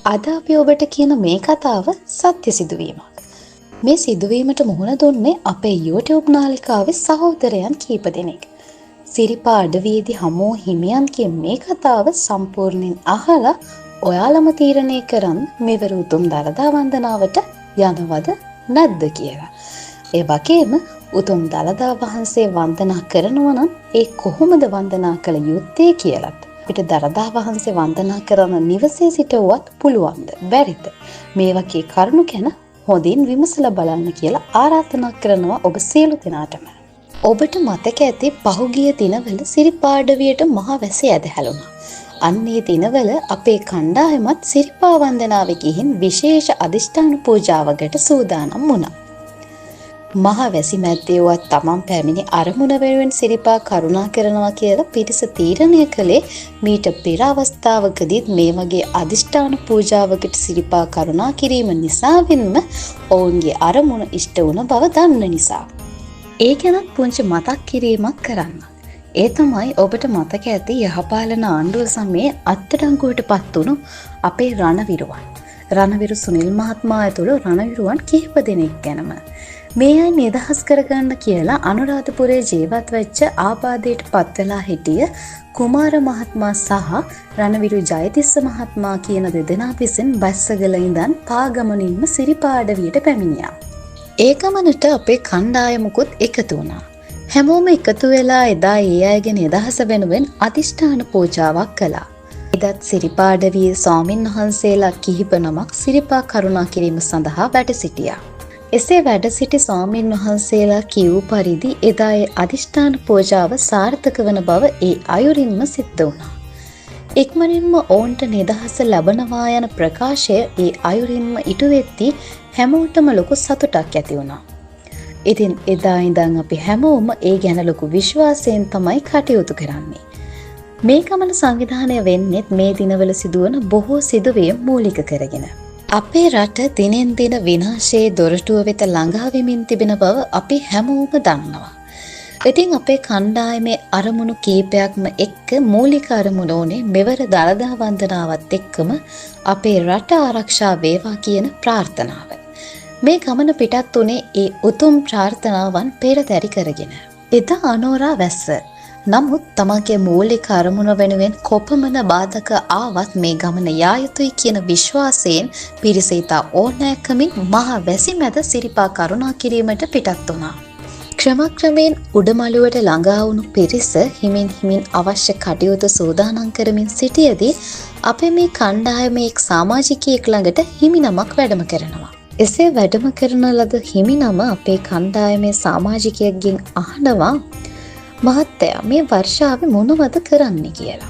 අද අපි ඔබට කියන මේ කතාව සත්‍ය සිදුවීමක්. මේ සිදුවීමට මුහුණ දුන්නේ අපේ YouTube නාලිකාවේ සහෝදරයන් කීප දෙනෙක්. සිරිපා අඩවියේදී හමු වූ හිමියන්ගේ මේ කතාව සම්පූර්ණයෙන් අහලා ඔයාලම තීරණය කරන්න මෙවර උතුම් දළදා වන්දනාවට යනවද නැද්ද කියලා. ඒ වගේම උතුම් දළදා වහන්සේ වන්දනා කරනවා නම් ඒ කොහොමද වන්දනා කළ යුත්තේ කියලත්. අපිට දළදා වහන්සේ වන්දනා කරන නිවසේ සිට වුවත් පුළුවන්ද බැරිද මේ වගේ කරුණු ගැන හොඳින් විමසලා බලන්න කියලා ආරාධනා කරනවා ඔබ සියලු දෙනාටම. ඔබට මතක ඇති පහුගිය දිනවල සිරිපා අඩවියට මහ වැසි ඇදහැළුණා. අන්න ඒ දිනවල අපේ කණ්ඩායමත් සිරිපා වන්දනාවේ ගිහින් විශේෂ අධිෂ්ඨාන පූජාවකට සූදානම් වුණා. මහ වැසි මැද්දේ වුවත් තමන් පැමිණි අරමුණ වෙනුවෙන් සිරිපා කරුණා කරනවා කියලා පිරිස තීරණය කළේ මීට පෙර අවස්ථාවකදීත් මේ වගේ අධිෂ්ඨාන පූජාවකට සිරිපා කරුණා කිරීම නිසාවෙන්ම ඔවුන්ගේ අරමුණ ඉෂ්ට වුණ බව දන්න නිසා. ඒ ගැනත් පුංචි මතක් කිරීමක් කරන්න. ඒ තමයි ඔබට මතක ඇති යහපාලන ආණ්ඩුව සමයේ අත්අඩංගුවට පත් වුණු අපේ රණවිරුවන්. රණවිරු සුනිල් මහත්මයා ඇතුළු රණවිරුවන් කිහිප දෙනෙක් ගැනම. මේ අය නිදහස් කරගන්න කියලා අනුරාධපුරයේ ජීවත් වෙච්ච ආබාධයට පත් වෙලා හිටිය කුමාර මහත්මයා සහ රණවිරු ජයතිස්ස මහත්මයා කියන දෙදෙනා විසින් බැස්සගල ඉඳන් පාගමනින්ම සිරිපා අඩවියට පැමිණියා. ඒ ගමනට අපේ කණ්ඩායමකුත් එකතු වුණා. හැමෝම එකතු වෙලා එදා ඒ අයගේ නිදහස වෙනුවෙන් අධිෂ්ඨාන පූජාවක් කළා. එදත් සිරිපා අඩවියේ ස්වාමින් වහන්සේලා කිහිප නමක් සිරිපා කරුණා කිරීම සඳහා වැඩ සිටියා. එසේ වැඩ සිටි ස්වාමින් වහන්සේලා කියූ පරිදි එදා ඒ අධිෂ්ඨාන පූජාව සාර්ථක වන බව ඒ අයුරින්ම සිද්ධ වුණා. ඉක්මනින්ම ඔවුන්ට නිදහස ලබනවා යන ප්‍රකාශය ඒ අයුරින්ම ඉටු වෙද්දී හැමෝටම ලොකු සතුටක් ඇති වුණා. ඉතින් එදා ඉඳන් අපි හැමෝම ඒ ගැන ලොකු විශ්වාසයෙන් තමයි කටයුතු කරන්නේ. මේ ගමන සංවිධානය වෙන්නෙත් මේ දිනවල සිදුවන බොහෝ සිදුවීම් මූලික කරගෙන. අපේ රට දිනෙන් දින විනාශයේ දොරටුව වෙත ළඟා වෙමින් තිබෙන බව අපි හැමෝම දන්නවා. ඉතින් අපේ කණ්ඩායමේ අරමුණු කීපයක්ම එක්ක මූලික අරමුණ ඕනේ මෙවර දළදා වන්දනාවත් එක්කම අපේ රට ආරක්ෂා වේවා කියන ප්‍රාර්ථනාව. මේ ගමන පිටත් වුණේ ඒ උතුම් ප්‍රාර්ථනාවන් පෙරදැරි කරගෙන. එදා අනෝරා වැස්ස. නමුත් තමන්ගේ මූලික අරමුණ වෙනුවෙන් කොපමණ බාධක ආවත් මේ ගමන යා යුතුයි කියන විශ්වාසයෙන් පිරිස ඉතා ඕනෑකමින් මහ වැසි මැද සිරිපා කරුණා කිරීමට පිටත් වුණා. ක්‍රමක්‍රමයෙන් උඩමළුවට ළඟා වුණු පිරිස හිමින් හිමින් අවශ්‍ය කටයුතු සූදානම් කරමින් සිටියදී අපේ මේ කණ්ඩායමේ එක් සමාජිකයෙක් ළඟට හිමිනමක් වැඩම කරනවා. එසේ වැඩම කරන ලද හිමිනම අපේ කණ්ඩායමේ සමාජිකයෙක්ගෙන් අහනවා, මහත්තයා මේ වර්ෂාවේ මොනවද කරන්නේ කියලා.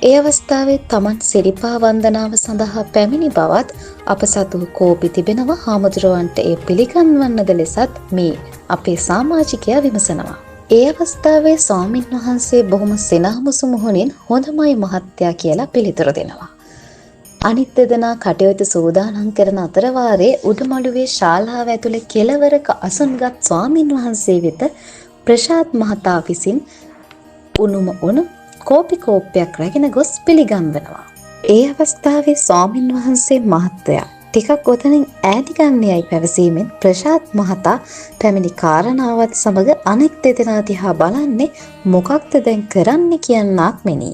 ඒ අවස්ථාවේ තමන් සිරිපා වන්දනාව සඳහා පැමිණි බවත් අප සතුව කෝපි තිබෙනවා හාමුදුරුවන්ට එය පිළිගන්වන්නද ලෙසත් මේ අපේ සමාජිකයා විමසනවා. ඒ අවස්ථාවේ ස්වාමින් වහන්සේ බොහොම සෙනහමුසු මුහුණින් හොඳමයි මහත්තයා කියලා පිළිතුරු දෙනවා. අනිත් දෙදෙනා කටයුතු සූදානම් කරන අතරවාරයේ උඩමළුවේ ශාලාව ඇතුලේ කෙළවරක අසුන්ගත් ස්වාමින් වහන්සේ වෙත ප්‍රශාත් මහතා විසින් උණුම උණු කෝපි කෝප්පයක් රැගෙන ගොස් පිළිගන්වනවා. ඒ අවස්ථාවේ ස්වාමින් වහන්සේ මහත්තයා ටිකක් ඔතනින් ඈති ගන්නයයි පැවසීමෙන් ප්‍රශාත් මහතා පැමිණි කාරණාවත් සමග අනෙක් දෙදෙනා දිහා බලන්නේ මොකක්ද දැන් කරන්නේ කියන්නාක් මෙනි.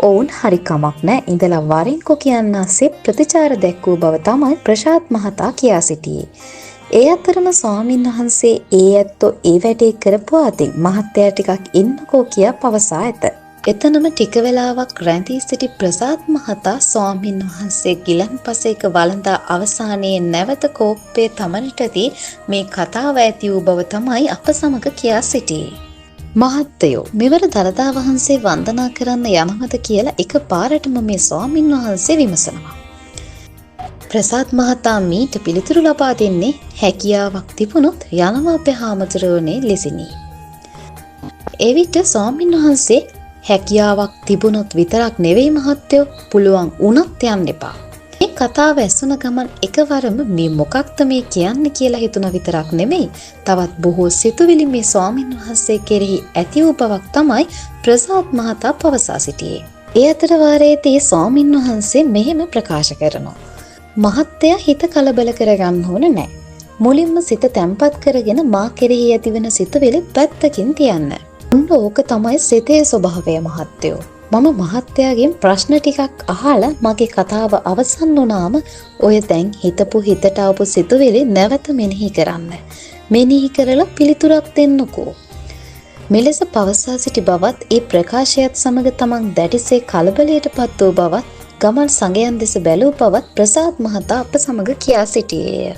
ඔවුන් හරි කමක් නෑ ඉඳලා වරින්කෝ කියන්නාසේ ප්‍රතිචාර දැක්වූ බව තමයි ප්‍රශාත් මහතා කියා සිටියේ. ඒ අතරම ස්වාමින් වහන්සේ ඒ ඇත්තෝ ඒ වැඩේ කරපු අතින් මහත්තයා ටිකක් ඉන්නකෝ කියා පවසා ඇත. එතනම ටික වෙලාවක් රැඳී සිටි ප්‍රසාද් මහතා ස්වාමින් වහන්සේ ගිලන්පසේක වළඳා අවසානයේ නැවත කෝප්පය තමනටදී මේ කතාව ඇති වූ බව තමයි අප සමග කියා සිටියේ. මහත්තයෝ මෙවර දළදා වහන්සේ වන්දනා කරන්න යනවද කියලා එක පාරටම මේ ස්වාමින් වහන්සේ විමසනවා. ප්‍රසාද් මහතා මීට පිළිතුරු ලබා දෙන්නේ හැකියාවක් තිබුණොත් යනවා අපේ හාමුදුරුවනේ ලෙසිනි. එවිට ස්වාමින් වහන්සේ හැකියාවක් තිබුණොත් විතරක් නෙවෙයි මහත්තයෝ, පුළුවන් වුණත් යන්න එපා. මේ කතාව ඇසුන ගමන් එකවරම මේ මොකක්ද මේ කියන්නේ කියලා හිතුණ විතරක් නෙමෙයි, තවත් බොහෝ සිතුවිලි මේ ස්වාමින් වහන්සේ කෙරෙහි ඇති වූ බවක් තමයි ප්‍රසාද් මහතා පවසා සිටියේ. ඒ අතර වාරයේදී ස්වාමින් වහන්සේ මෙහෙම ප්‍රකාශ කරනවා. මහත්තයා හිත කලබල කරගන්න ඕන නෑ. මුලින්ම සිත තැම්පත් කරගෙන මා කෙරෙහි ඇතිවන සිතුවිලි පැත්තකින් තියන්න. ඔන්න ඕක තමයි සිතේ ස්වභාවය මහත්තයෝ. මම මහත්තයාගෙන් ප්‍රශ්න ටිකක් අහලා මගේ කතාව අවසන් වුණාම ඔය දැන් හිතපු හිතට ආපු සිතුවිලි නැවත මෙනෙහි කරන්න. මෙනෙහි කරලා පිළිතුරක් දෙන්නකෝ. මෙලෙස පවසා සිටි බවත් ඒ ප්‍රකාශයත් සමග තමන් දැඩිසේ කලබලයට පත් වූ බවත් ගමන් සඟයන් දෙස බැලූ බවත් ප්‍රසාද් මහතා අප සමග කියා සිටියේය.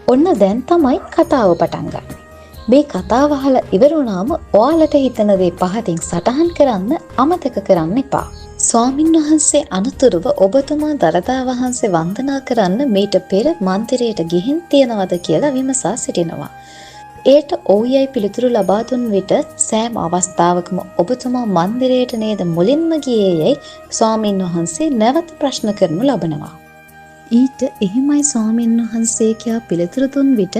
ඔන්න දැන් තමයි කතාව පටන් ගන්නේ. මේ කතාව අහලා ඉවර වුණාම ඔයාලට හිතන දේ පහතින් සටහන් කරන්න අමතක කරන්න එපා. ස්වාමින් වහන්සේ අනතුරුව ඔබතුමා දළදා වහන්සේ වන්දනා කරන්න මීට පෙර මන්දිරයට ගිහින් තියනවද කියලා විමසා සිටිනවා. එයට ඔව් යයි පිළිතුරු ලබා දුන් විට සෑම අවස්ථාවකම ඔබතුමා මන්දිරයට නේද මුලින්ම ගියේ යයි ස්වාමින් වහන්සේ නැවත ප්‍රශ්න කරනු ලබනවා. ඊට එහෙමයි ස්වාමින් වහන්සේ කියා පිළිතුරු දුන් විට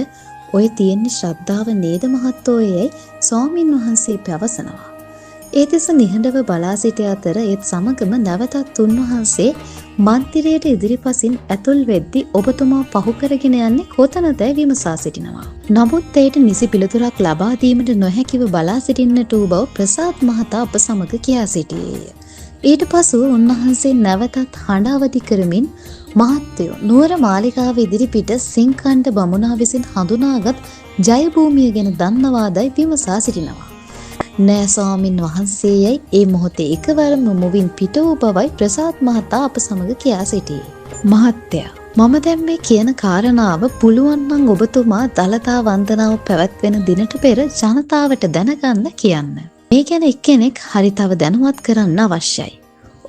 ඔය තියෙන්නේ ශ්‍රද්ධාව නේද මහත්තෝ යයි ස්වාමින් වහන්සේ පැවසනවා. ඒ දෙස නිහඬව බලා සිටි අතර ඒත් සමගම නැවතත් උන්වහන්සේ මන්දිරයට ඉදිරිපසින් ඇතුල් වෙද්දී ඔබතුමා පහු කරගෙන යන්නේ කොතනදයි විමසා සිටිනවා. නමුත් එයට නිසි පිළිතුරක් ලබා දීමට නොහැකිව බලා සිටින්නට වූ බව ප්‍රසාද් මහතා අප සමග කියා සිටියේය. ඊට පසුව උන්වහන්සේ නැවතත් හඬ අවදි කරමින් මහත්තයෝ නුවර මාලිගාව ඉදිරිපිට සිංකණ්ඩ බමුණා විසින් හඳුනාගත් ජයභූමිය ගැන දන්නවාදයි විමසා සිටිනවා. නෑ ස්වාමින් වහන්සේ යයි ඒ මොහොතේ එකවරම මුවින් පිට වූ බවයි ප්‍රසාද් මහතා අප සමග කියා සිටියේ. මහත්තයා, මම දැන් මේ කියන කාරණාව පුළුවන් නම් ඔබතුමා දළදා වන්දනාව පැවැත්වෙන දිනට පෙර ජනතාවට දැනගන්න කියන්න. මේ ගැන එක්කෙනෙක් හරි තව දැනුවත් කරන්න අවශ්‍යයි.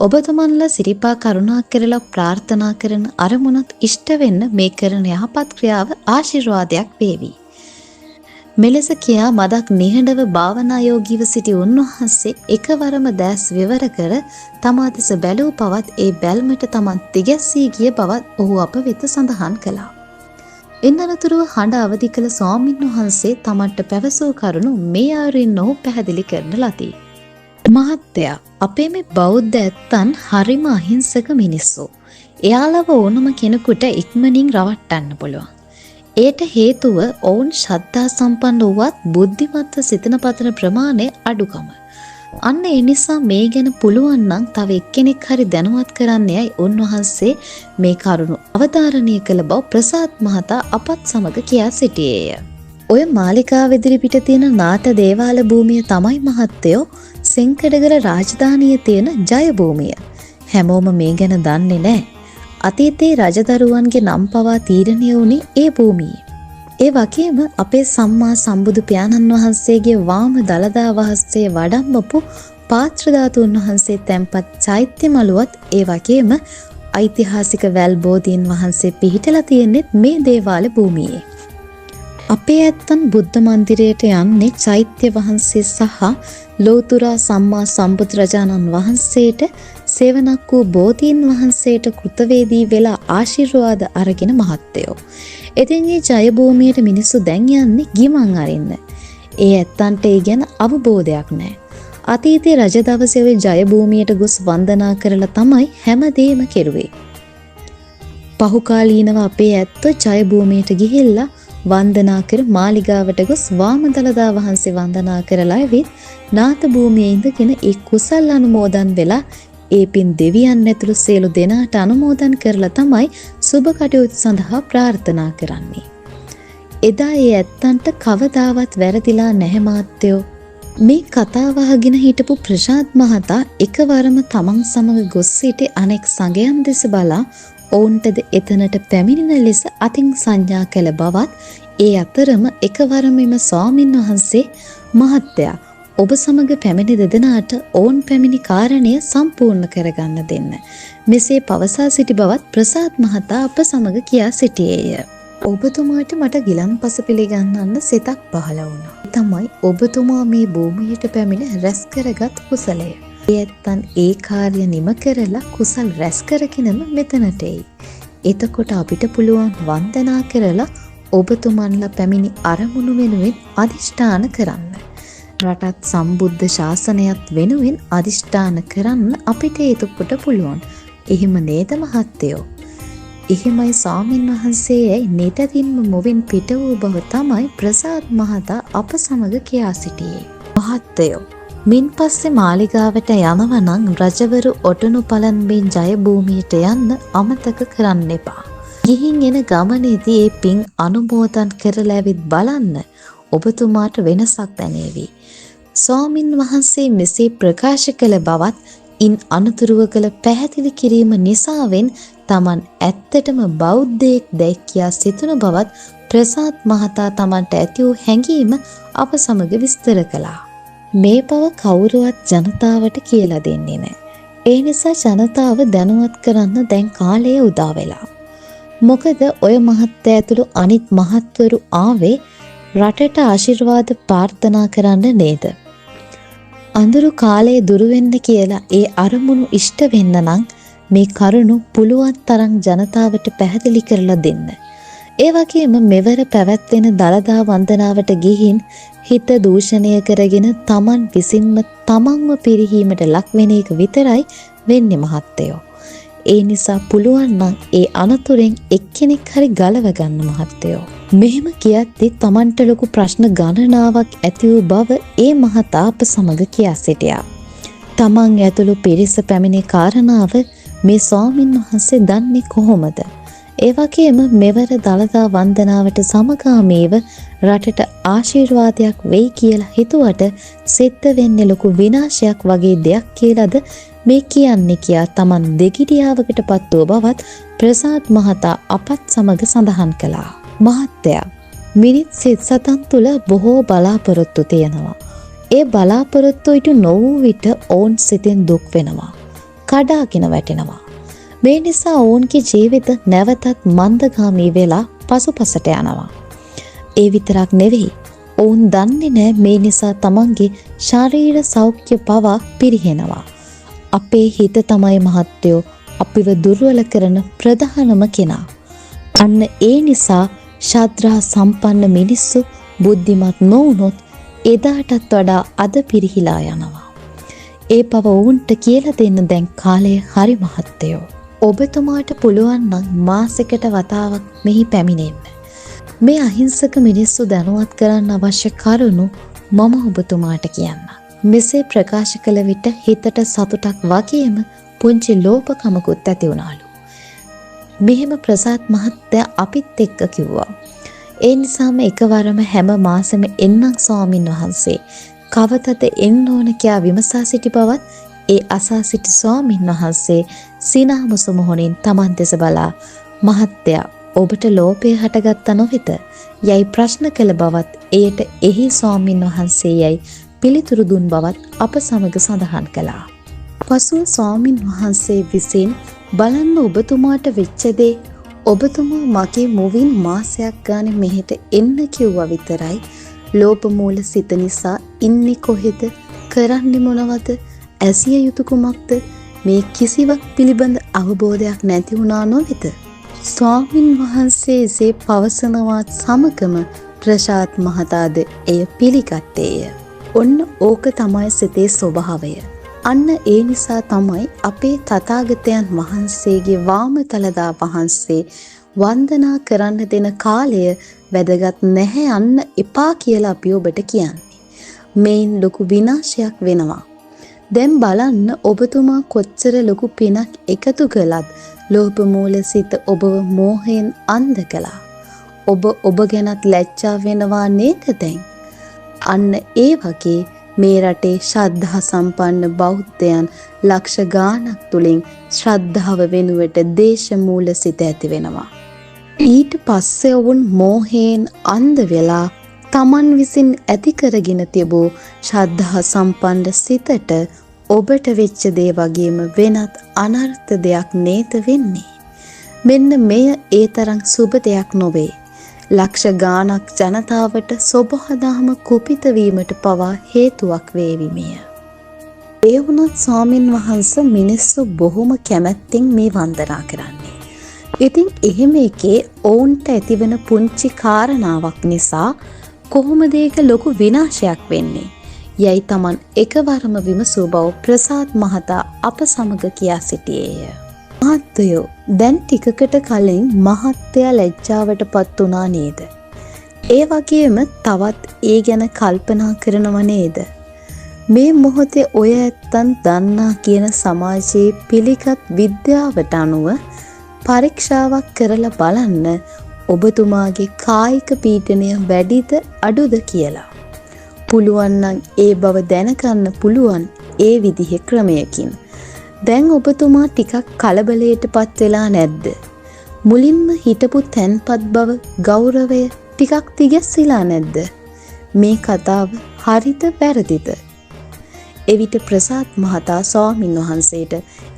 ඔබතුමන්ලා සිරිපා කරුණා කරලා ප්‍රාර්ථනා කරන අරමුණත් ඉෂ්ට වෙන්න මේ කරන යහපත් ක්‍රියාව ආශිර්වාදයක් වේවි. මෙලෙස කියා මදක් නිහඬව භාවනා යෝගීව සිටි උන්වහන්සේ එකවරම දැස් විවර කර තමා දෙස බැලූ බවත් ඒ බැල්මට තමන් තිගැස්සී ගිය බවත් ඔහු අප වෙත සඳහන් කළා. ඉන් අනතුරුව හඬ අවදි කළ ස්වාමින් වහන්සේ තමන්ට පැවසූ කරුණු මේ ආරින් ඔහු පැහැදිලි කරන ලදී. මහත්තයා, අපේ මේ බෞද්ධ ඇත්තන් හරිම අහිංසක මිනිස්සු. එයාලව ඕනම කෙනෙකුට ඉක්මනින් රවට්ටන්න පුළුවන්. එයට හේතුව ඔවුන් ශ්‍රද්ධා සම්පන්න වුවත් බුද්ධිමත්ව සිතන පතන ප්‍රමාණය අඩුකම. අන්න ඒ නිසා මේ ගැන පුළුවන් නම් තව එක්කෙනෙක් හරි දැනුවත් කරන්න යයි උන්වහන්සේ මේ කරුණු අවධාරණය කළ බව ප්‍රසාද් මහතා අපත් සමග කියා සිටියේය. ඔය මාලිගාව ඉදිරිපිට තියෙන නාට දේවාල භූමිය තමයි මහත්තයෝ සෙන්කඩගල රාජධානියේ තියෙන ජයභූමිය. හැමෝම මේ ගැන දන්නේ නැහැ. අතීතයේ රජදරුවන්ගේ නම් පවා තීරණය වුණේ ඒ භූමියේ. ඒ වගේම අපේ සම්මා සම්බුදු පියාණන් වහන්සේගේ වාම දළදා වහන්සේ වඩම්මපු පාත්‍ර ධාතුන් වහන්සේ තැන්පත් චෛත්‍ය මළුවත් ඒ වගේම ඓතිහාසික වැල් බෝධීන් වහන්සේ පිහිටලා තියෙන්නේ මේ දේවාල භූමියේ. අපේ ඇත්තන් බුද්ධ මන්දිරයට යන්නේ චෛත්‍ය වහන්සේ සහ ලෝතුරා සම්මා සම්බුදුරජාණන් වහන්සේට සේවනක් වූ බෝධීන් වහන්සේට කෘතවේදී වෙලා ආශිර්වාද අරගෙන මහත්තයෝ. ඉතින් මේ ජයභූමියට මිනිස්සු දැන් යන්නේ ගිමන් අරින්න. ඒ ඇත්තන්ට ඒ ගැන අවබෝධයක් නැහැ. අතීතයේ රජ දවසේ ඔය ජයභූමියට ගොස් වන්දනා කරලා තමයි හැමදේම කෙරුවේ. පහුකාලීනව අපේ ඇත්තෝ ජයභූමියට ගිහිල්ලා වන්දනා කර මාලිගාවට ගොස් වාමදළදා වහන්සේ වන්දනා කරලා ඇවිත් නාත භූමියේ ඉඳගෙන ඒ කුසල් අනුමෝදන් වෙලා ඒ පින් දෙවියන් ඇතුළු සියලු දෙනාට අනුමෝදන් කරලා තමයි සුබ කටයුතු සඳහා ප්‍රාර්ථනා කරන්නේ. එදා ඒ ඇත්තන්ට කවදාවත් වැරදිලා නැහැ මාත්‍යෝ. මේ කතාව අහගෙන හිටපු ප්‍රශාත් මහතා එකවරම තමන් සමග ගොස් සිටි අනෙක් සඟයන් දෙස බලා ඔවුන්ටද එතනට පැමිණෙන ලෙස අතින් සංඥා කළ බවත් ඒ අතරම එකවරම එම ස්වාමින් වහන්සේ මහත්තයා ඔබ සමග පැමිණි දෙදෙනාට ඔවුන් පැමිණි කාරණය සම්පූර්ණ කරගන්න දෙන්න. මෙසේ පවසා සිටි බවත් ප්‍රසාද් මහතා අප සමග කියා සිටියේය. ඔබතුමාට මට ගිලන්පස පිළිගන්වන්න සිතක් පහළ වුණා. තමයි ඔබතුමා මේ භූමියට පැමිණ රැස් කරගත් කුසලය. ඒ ඇත්තන් ඒ කාර්ය නිම කරලා කුසල් රැස් කරගෙනම මෙතනට එයි. එතකොට අපිට පුළුවන් වන්දනා කරලා ඔබතුමන්ලා පැමිණි අරමුණු වෙනුවෙන් අධිෂ්ඨාන කරන්න. රටත් සම්බුද්ධ ශාසනයත් වෙනුවෙන් අදිෂ්ඨාන කරන්න අපිට එතකොට පුළුවන්. එහෙම නේද මහත්තයෝ? එහෙමයි ස්වාමින් වහන්සේ යයි නිතදින්ම මුවින් පිට වූ බව තමයි ප්‍රසාද් මහතා අප සමග කියා සිටියේ. මහත්තයෝ, මින් පස්සේ මාලිගාවට යනවා නම් රජවරු ඔටුනු පලන්මින් ජයභූමියට යන්න අමතක කරන්න එපා. ගිහින් එන ගමනේදී ඒ පින් අනුමෝදන් කරලා ඇවිත් බලන්න ඔබතුමාට වෙනසක් දැනේවි. ස්වාමින් වහන්සේ මෙසේ ප්‍රකාශ කළ බවත් ඉන් අනතුරුව කළ පැහැදිලි කිරීම නිසාවෙන් තමන් ඇත්තටම බෞද්ධයෙක් දැයි කියා සිතුන බවත් ප්‍රසාද් මහතා තමන්ට ඇති වූ හැඟීම අප සමග විස්තර කළා. මේ බව කවුරුවත් ජනතාවට කියලා දෙන්නේ නැහැ. ඒ නිසා ජනතාව දැනුවත් කරන්න දැන් කාලය උදා වෙලා. මොකද ඔය මහත්තයා ඇතුළු අනිත් මහත්වරු ආවේ රටට ආශිර්වාද ප්‍රාර්ථනා කරන්න නේද? අඳුරු කාලය දුරු වෙන්න කියලා ඒ අරමුණු ඉෂ්ට වෙන්න නම් මේ කරුණු පුළුවන් තරම් ජනතාවට පැහැදිලි කරලා දෙන්න. ඒ වගේම මෙවර පැවැත්වෙන දළදා වන්දනාවට ගිහින් හිත දූෂණය කරගෙන තමන් විසින්ම තමන්ව පිරිහීමට ලක් වෙන එක විතරයි වෙන්නේ මහත්තයෝ. ඒ නිසා පුළුවන් නම් ඒ අනතුරෙන් එක්කෙනෙක් හරි ගලව ගන්න මහත්තයෝ. මෙහෙම කියද්දි තමන්ට ලොකු ප්‍රශ්න ගණනාවක් ඇති වූ බව ඒ මහතා අප සමග කියා සිටියා. තමන් ඇතුළු පිරිස පැමිණි කාරණාව මේ ස්වාමින් වහන්සේ දන්නේ කොහොමද? ඒ වගේම මෙවර දළදා වන්දනාවට සමගාමීව රටට ආශිර්වාදයක් වෙයි කියලා හිතුවට සිද්ධ වෙන්නේ ලොකු විනාශයක් වගේ දෙයක් කියලාද මේ කියන්නේ කියා තමන් දෙගිඩියාවකට පත් වූ බවත් ප්‍රසාද් මහතා අපත් සමග සඳහන් කළා. මහත්තයා, මිනිත් සිත් සතන් තුළ බොහෝ බලාපොරොත්තු තියෙනවා. ඒ බලාපොරොත්තු ඉටු නොවූ විට ඔවුන් සිතින් දුක් වෙනවා. කඩාගෙන වැටෙනවා. මේ නිසා ඔවුන්ගේ ජීවිත නැවතත් මන්දගාමී වෙලා පසුපසට යනවා. ඒ විතරක් නෙවෙයි, ඔවුන් දන්නේ නෑ මේ නිසා තමන්ගේ ශාරීර සෞඛ්‍ය පවා පිරිහෙනවා. අපේ හිත තමයි මහත්තයෝ අපිව දුර්වල කරන ප්‍රධානම කෙනා. අන්න ඒ නිසා ශාද්‍රා සම්පන්න මිනිස්සු බුද්ධිමත් නොවුනොත් එදාටත් වඩා අද පිරිහිලා යනවා. ඒ පව ඔවුන්ට කියලා දෙන්න දැන් කාලය හරි මහත්තයෝ. ඔබතුමාට පුළුවන් නම් මාසෙකට වතාවක් මෙහි පැමිණෙන්න. මේ අහිංසක මිනිස්සු දැනුවත් කරන්න අවශ්‍ය කරුණු මම ඔබතුමාට කියන්න. මෙසේ ප්‍රකාශ කළ විට හිතට සතුටක් වගේම පුංචි ලෝභකමකුත් ඇති වුණාලු. මෙහෙම ප්‍රසාද් මහත්තයා අපිත් එක්ක කිව්වා. ඒ නිසාම එකවරම හැම මාසෙම එන්නම් ස්වාමින් වහන්සේ. කවදද එන්න ඕන කියා විමසා සිටි බවත් ඒ අසා සිටි ස්වාමින් වහන්සේ සිනාමුසු මොහොනින් තමන් දෙස බලා මහත්තයා ඔබට ලෝභය හටගත්තා නොවෙත යයි ප්‍රශ්න කළ බවත් එයට එහි ස්වාමින් වහන්සේ යයි පිළිතුරු දුන් බවත් අප සමග සඳහන් කළා. පසුව ස්වාමින් වහන්සේ විසින් බලන්න ඔබතුමාට වෙච්ච දේ, ඔබතුමා මගේ මුවින් මාසයක් ගානේ මෙහෙට එන්න කිව්වා විතරයි. ලෝභ මූල සිත නිසා ඉන්නේ කොහෙද, කරන්නේ මොනවද, ඇසිය යුතු කුමක්ද, මේ කිසිවක් පිළිබඳ අවබෝධයක් නැති වුණා නොවේද? ස්වාමින් වහන්සේ එසේ පවසනවත් සමගම ප්‍රසාද් මහතාද එය පිළිගත්තේය. ඔන්න ඕක තමයි සිතේ ස්වභාවය. අන්න ඒ නිසා තමයි අපේ තථාගතයන් වහන්සේගේ වාමතලදා වහන්සේ වන්දනා කරන්න දෙන කාලය වැදගත් නැහැ යන්න එපා කියලා අපි ඔබට කියන්නේ. මේන් ලොකු විනාශයක් වෙනවා. දැන් බලන්න ඔබතුමා කොච්චර ලොකු පිනක් එකතු කළත් ලෝභ මූල සිත ඔබව මෝහයෙන් අන්ධ කළා. ඔබ ඔබ ගැනත් ලැජ්ජා වෙනවා නේද දැන්? අන්න ඒ වගේ මේ රටේ ශ්‍රද්ධා සම්පන්න බෞද්ධයන් ලක්ෂ ගාණක් තුලින් ශ්‍රද්ධාව වෙනුවට දේශ මූල සිත ඇති වෙනවා. ඊට පස්සේ ඔවුන් මෝහයෙන් අන්ධ වෙලා තමන් විසින් ඇති කරගෙන තිබූ ශ්‍රද්ධා සම්පන්න සිතට ඔබට වෙච්ච දේ වගේම වෙනත් අනර්ථ දෙයක් නේද වෙන්නේ. මෙන්න මෙය ඒ තරම් සුබ දෙයක් නොවේ. ලක්ෂ ගාණක් ජනතාවට සොබහදහම කුපිත වීමට පවා හේතුවක් වේවි මෙය. ඒ වුණත් ස්වාමින් වහන්සේ මිනිස්සු බොහොම කැමැත්තෙන් මේ වන්දනා කරන්නේ. ඉතින් එහෙම එකේ ඔවුන්ට ඇතිවන පුංචි කාරණාවක් නිසා කොහොමද ඒක ලොකු විනාශයක් වෙන්නේ? යැයි තමන් එකවරම විමසූ බව ප්‍රසාද් මහතා අප සමග කියා සිටියේය. මහත්තයෝ, දැන් ටිකකට කලින් මහත්තයා ලැජ්ජාවට පත් වුණා නේද? ඒ වගේම තවත් ඒ ගැන කල්පනා කරනව නේද? මේ මොහොතේ ඔය ඇත්තන් දන්නා කියන සමාජයේ පිළිගත් විද්‍යාවට අනුව පරීක්ෂාවක් කරලා බලන්න ඔබතුමාගේ කායික පීඩනය වැඩිද අඩුද කියලා. පුළුවන් නම් ඒ බව දැනගන්න පුළුවන් ඒ විදිහේ ක්‍රමයකින්. දැන් ඔබතුමා ටිකක් කලබලයට පත් වෙලා නැද්ද? මුලින්ම හිටපු තැන්පත් බව, ගෞරවය ටිකක් තිගැස්සිලා නැද්ද? මේ කතාව හරිද වැරදිද? එවිට ප්‍රසාද් මහතා ස්වාමින් වහන්සේට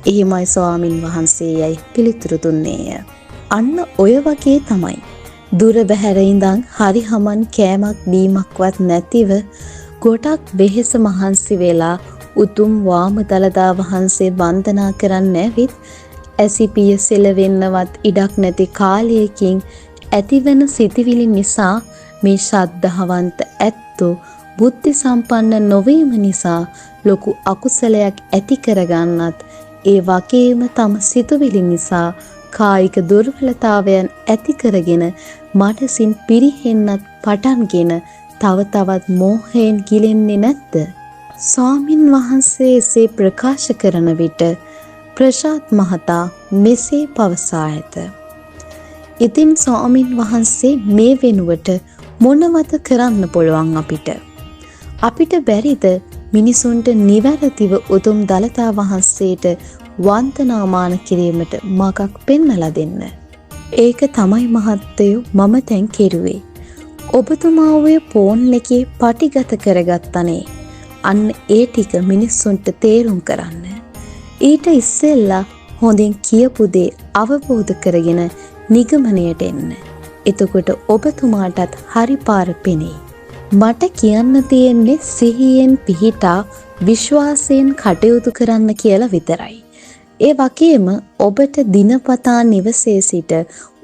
එහෙමයි ස්වාමින් වහන්සේ යයි පිළිතුරු දුන්නේය. අන්න ඔය වගේ තමයි. දුර බැහැර ඉඳන් හරි හමන් කෑමක් බීමක්වත් නැතිව ගොඩක් වෙහෙස මහන්සි වෙලා උතුම් වාම දළදා වහන්සේ වන්දනා කරන්න ඇවිත් ඇසිපිය සෙලවෙන්නවත් ඉඩක් නැති කාලයකින් ඇතිවන සිතිවිලි නිසා මේ ශ්‍රද්ධාවන්ත ඇත්තෝ බුද්ධි සම්පන්න නොවීම නිසා ලොකු අකුසලයක් ඇති කරගන්නත්, ඒ වගේම තම සිතුවිලි නිසා කායික දුර්වලතාවයන් ඇති කරගෙන මනසින් පිරිහෙන්නත් පටන්ගෙන තව තවත් මෝහයෙන් ගිලෙන්නේ නැද්ද? ස්වාමින් වහන්සේ එසේ ප්‍රකාශ කරන විට ප්‍රසාද් මහතා මෙසේ පවසා ඇත. ඉතින් ස්වාමින් වහන්සේ මේ වෙනුවට මොනවද කරන්න පුළුවන් අපිට? අපිට බැරිද මිනිසුන්ට නිවැරදිව උතුම් දළදා වහන්සේට වන්දනාමාන කිරීමට මගක් පෙන්වලා දෙන්න? ඒක තමයි මහත්තයෝ මම දැන් කෙරුවේ. ඔබතුමා ඔය ෆෝන් එකේ පටිගත කරගත්තනේ. අන්න ඒ ටික මිනිස්සුන්ට තේරුම් කරන්න. ඊට ඉස්සෙල්ලා හොඳින් කියපු දේ අවබෝධ කරගෙන නිගමනයට එන්න. එතකොට ඔබතුමාටත් හරි පාර පෙනෙයි. මට කියන්න තියෙන්නේ සිහියෙන් පිහිටා විශ්වාසයෙන් කටයුතු කරන්න කියලා විතරයි. ඒ වගේම ඔබට දිනපතා නිවසේ සිට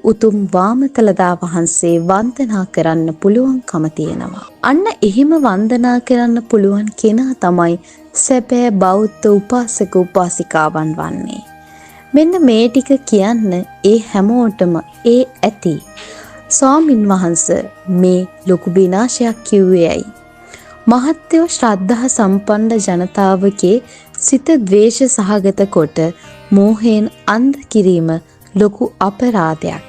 උතුම් වාමතලදා වහන්සේ වන්දනා කරන්න පුළුවන්කම තියෙනවා. අන්න එහෙම වන්දනා කරන්න පුළුවන් කෙනා තමයි සැබෑ බෞද්ධ උපාසක උපාසිකාවන් වන්නේ. මෙන්න මේ ටික කියන්න ඒ හැමෝටම ඒ ඇති. ස්වාමින් වහන්ස මේ ලොකු විනාශයක් කිව්වේ ඇයි? මහත්තයෝ ශ්‍රද්ධා සම්පන්න ජනතාවගේ සිත ද්වේෂ සහගත කොට මෝහයෙන් අන්ධ කිරීම ලොකු අපරාධයක්.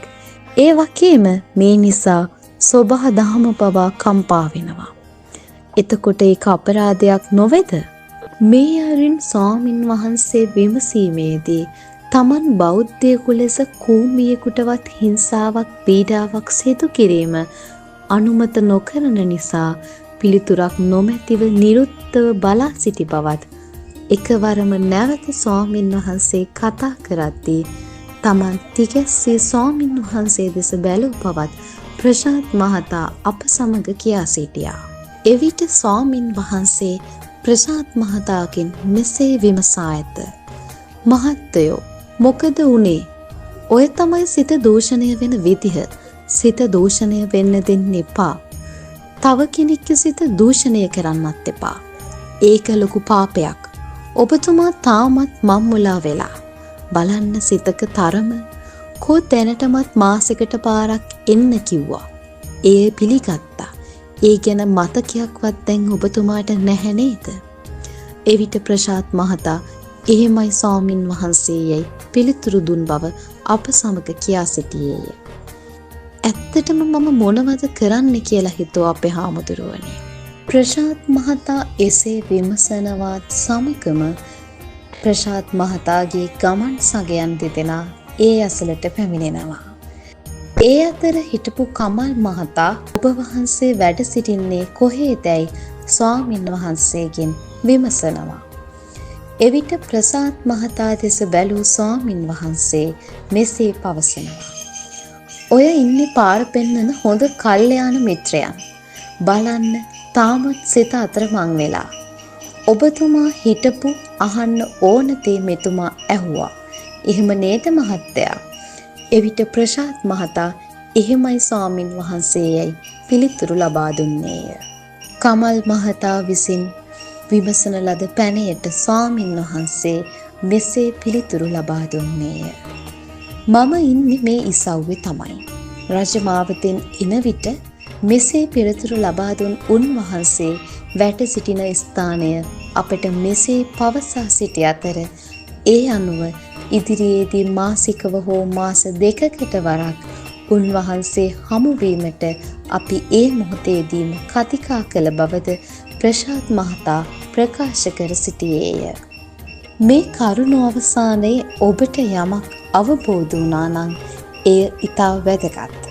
ඒ වගේම මේ නිසා සොබා දහම පවා කම්පා වෙනවා. එතකොට ඒක අපරාධයක් නොවේද? මේ අයුරින් ස්වාමින් වහන්සේ විමසීමේදී තමන් බෞද්ධයෙකු ලෙස කූඹියෙකුටවත් හිංසාවක් පීඩාවක් සිදු කිරීම අනුමත නොකරන නිසා පිළිතුරක් නොමැතිව නිරුත්තව බලා සිටි බවත් එකවරම නැවත ස්වාමින් වහන්සේ කතා කරද්දී තමන් තිගැස්සී ස්වාමින් වහන්සේ දෙස බැලූ බවත් ප්‍රශාත් මහතා අප සමග කියා සිටියා. එවිට ස්වාමින් වහන්සේ ප්‍රශාත් මහතාගෙන් මෙසේ විමසා ඇත. මහත්තයෝ, මොකද වුනේ? ඔය තමයි සිත දූෂණය වෙන විදිහ. සිත දූෂණය වෙන්න දෙන්න එපා. තව කෙනෙක්ගේ සිත දූෂණය කරන්නත් එපා. ඒක ලොකු පාපයක්. ඔබතුමා තාමත් මම්මුලා වෙලා. බලන්න සිතක තරම. කෝ දැනටමත් මාසෙකට පාරක් එන්න කිව්වා. එය පිළිගත්තා. ඒ ගැන මතකයක්වත් දැන් ඔබතුමාට නැහැ නේද? එවිට ප්‍රශාත් මහතා එහෙමයි ස්වාමින් වහන්සේ යයි පිළිතුරු දුන් බව අප සමග කියා සිටියේය. ඇත්තටම මම මොනවද කරන්න කියලා හිතුවා අපේ හාමුදුරුවනේ. ප්‍රශාත් මහතා එසේ විමසනවත් සමගම ප්‍රශාත් මහතාගේ ගමන් සගයන් දෙදෙනා ඒ අසලට පැමිණෙනවා. ඒ අතර හිටපු කමල් මහතා ඔබ වහන්සේ වැඩ සිටින්නේ කොහේදැයි ස්වාමින් වහන්සේගෙන් විමසනවා. එවිට ප්‍රසාත් මහතා දෙස බැලූ ස්වාමින් වහන්සේ මෙසේ පවසනවා. ඔය ඉන්නේ පාර පෙන්නන හොඳ කල්යාණ මිත්‍රයන්. බලන්න තාමත් සිත අතරමං වෙලා. ඔබතුමා හිටපු අහන්න ඕන දේ මෙතුමා ඇහුවා. එහෙම නේද මහත්තයා? එවිට ප්‍රශාත් මහතා එහෙමයි ස්වාමින් වහන්සේ යයි පිළිතුරු ලබා දුන්නේය. කමල් මහතා විසින් විමසන ලද පැනයට ස්වාමින් වහන්සේ මෙසේ පිළිතුරු ලබා දුන්නේය. මම ඉන්නේ මේ ඉසව්වේ තමයි. රජ මාවතෙන් එන විට මෙසේ පිළිතුරු ලබා දුන් උන්වහන්සේ වැඩ සිටින ස්ථානය අපට මෙසේ පවසා සිටි අතර ඒ අනුව ඉදිරියේදී මාසිකව හෝ මාස දෙකකට වරක් උන්වහන්සේ හමුවීමට අපි ඒ මොහොතේදීම කතිකා කළ බවද ප්‍රශාත් මහතා ප්‍රකාශ කර සිටියේය. මේ කරුණු අවසානයේ ඔබට යමක් අවබෝධ වුණා නම් එය ඉතා වැදගත්.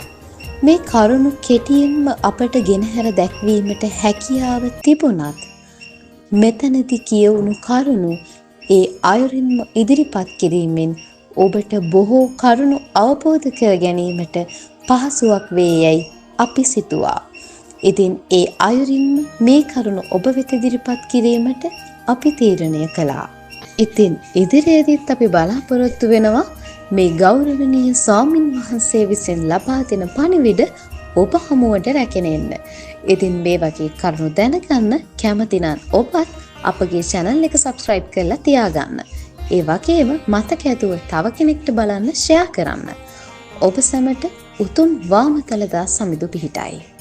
මේ කරුණු කෙටියෙන්ම අපට ගෙනහැර දැක්වීමට හැකියාව තිබුණත් මෙතනදි කියවුණු කරුණු ඒ අයුරින්ම ඉදිරිපත් කිරීමෙන් ඔබට බොහෝ කරුණු අවබෝධ කර ගැනීමට පහසුවක් වේ යැයි අපි සිතුවා. ඉතින් ඒ අයුරින්ම මේ කරුණු ඔබ වෙත ඉදිරිපත් කිරීමට අපි තීරණය කළා. ඉතින් ඉදිරියේදීත් අපි බලාපොරොත්තු වෙනවා මේ ගෞරවනීය ස්වාමින් වහන්සේ විසින් ලබා දෙන පණිවිඩ ඔබ හමුවට රැගෙන එන්න. ඉතින් මේ වගේ කරුණු දැනගන්න කැමති නම් ඔබත් අපගේ channel එක subscribe කරලා තියාගන්න. ඒ වගේම මතක ඇතුව තව කෙනෙක්ට බලන්න ෂෙයා කරන්න. ඔබ සැමට උතුම් වාමතලදා සමිඳු පිහිටයි.